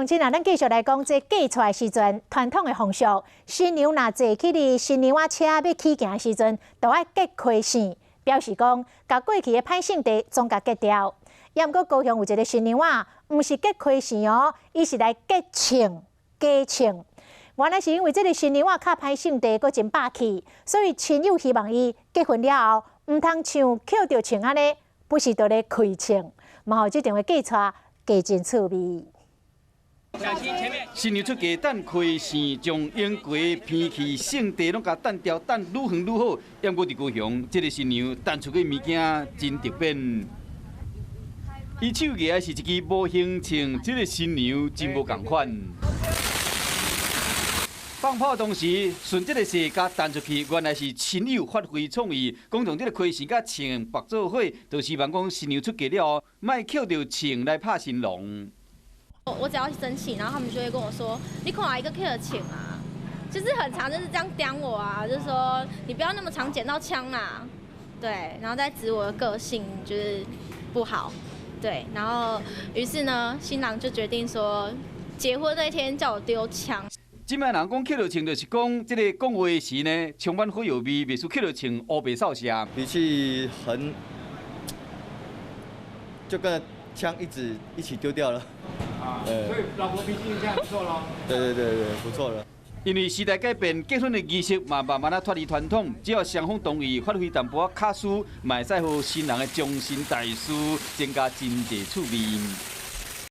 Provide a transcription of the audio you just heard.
鄉親啊，咱繼續來講這嫁娶的時陣，傳統的風俗，新娘若坐去佇新娘仔車欲起行的時陣，都愛結開線，表示講共過去的歹性地總共結掉。也毋過高雄有一个新娘仔，毋是結開線哦，伊是來結銃假銃。原來是因為這个新娘仔較歹性地，閣真霸氣，所以親友希望伊結婚了後，毋通像抾著銃按呢，不時都咧開槍，嘛予這場的嫁娶加真趣味。新娘出嫁等開線，將英國偏去聖地攏共等掉，等愈遠愈好。毋過佇高雄，這个新娘擲出去物件真特別。伊手舉的是一支模型槍，這个新娘真無仝款。放炮同時，順這个勢共擲出去，原來是親友發揮創意，講將這个開線佮槍縛做伙，就希望講新娘出嫁了後，莫抾著槍來拍新郎。我只要一生氣，然後他們就會跟我說：“你看伊閣抾槍啊！”就是很常就是這樣刁我啊，就是說你不要那麼常撿到槍嘛，對，然後再指我的個性就是不好，對，然後於是呢，新郎就決定說，結婚那天叫我丟槍。這擺人講抾著槍，就是講這个講話時呢，充滿火藥味，袂輸抾著槍烏白掃射。脾氣很，就跟槍一直一起丟掉了。啊，所以老婆脾氣這樣不錯咯。對對對對，不錯了。因為時代改變，結婚的儀式嘛慢慢仔脫離傳統，只要雙方同意，發揮淡薄仔巧思，嘛會使予新人的終身大事增加真濟趣味。